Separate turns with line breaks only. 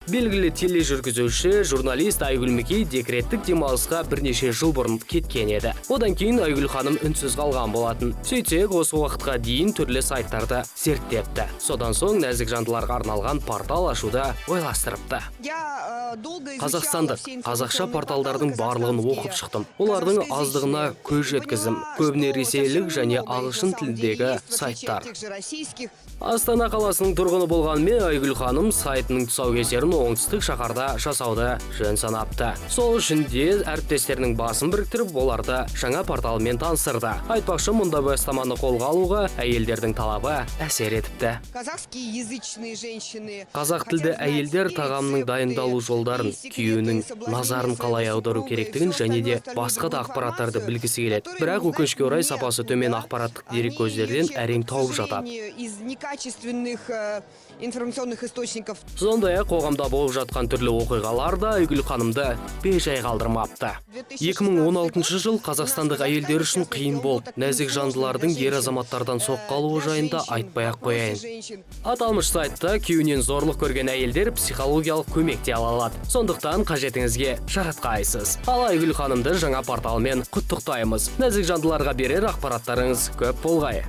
Белгілі тележүргізуші, журналист Айгүл Мекей декреттік демалысқа бірнеше жыл бұрын кеткен еді. Одан кейін Айгүл ханым үнсіз қалған болатын. Сөйтсек, осы уақытқа дейін түрлі сайттарды зерттепті. Содан соң нәзік жандыларға арналған портал ашуды ойластырыпты. Қазақстандық қазақша порталдардың барлығын оқып шықтым. Олардың аздығына көз жеткіздім. Көбіне ресейлік және ағылшын тіліндегі сайттар. Астана қаласының тұрғыны болғанымен, Айгүл ханым сайтының тұсаукесерін оңтүстік шаһарда жасауды жөн санапты. Сол үшін де әріптестерінің басын біріктіріп, оларды жаңа порталмен таныстырды. Айтпақшы, мұнда бастаманы қолға алуға әйелдердің талабы әсер етіпті.
Казахские женщины.
Қазақ тілді әйелдер тағамның дайындалу жолдарын, күйеуінің назарын қалай аудару керектігін және де басқа да ақпараттарды білгісі келеді. Бірақ, өкінішке орай, сапасы төмен ақпараттық дереккөздерден әрең тауып жатады.
Из некачественных информационных источников.
Сондай-ақ қоғамда болып жатқан түрлі оқиғалар да Айгүл ханымды бейжай қалдырмапты. 2016 жыл қазақстандық әйелдер үшін қиын болды. Нәзік жандылардың ер азаматтардан соққы алуы жайында айтпай ақ қояйын. Аталмыш сайтта күйеуінен зорлық көрген әйелдер психологиялық көмек те ала алады. Сондықтан қажетіңізге жаратқайсыз. Ал Айгүл ханымды жаңа порталмен құттықтаймыз. Нәзік жандыларға берер ақпараттарыңыз көп болғай.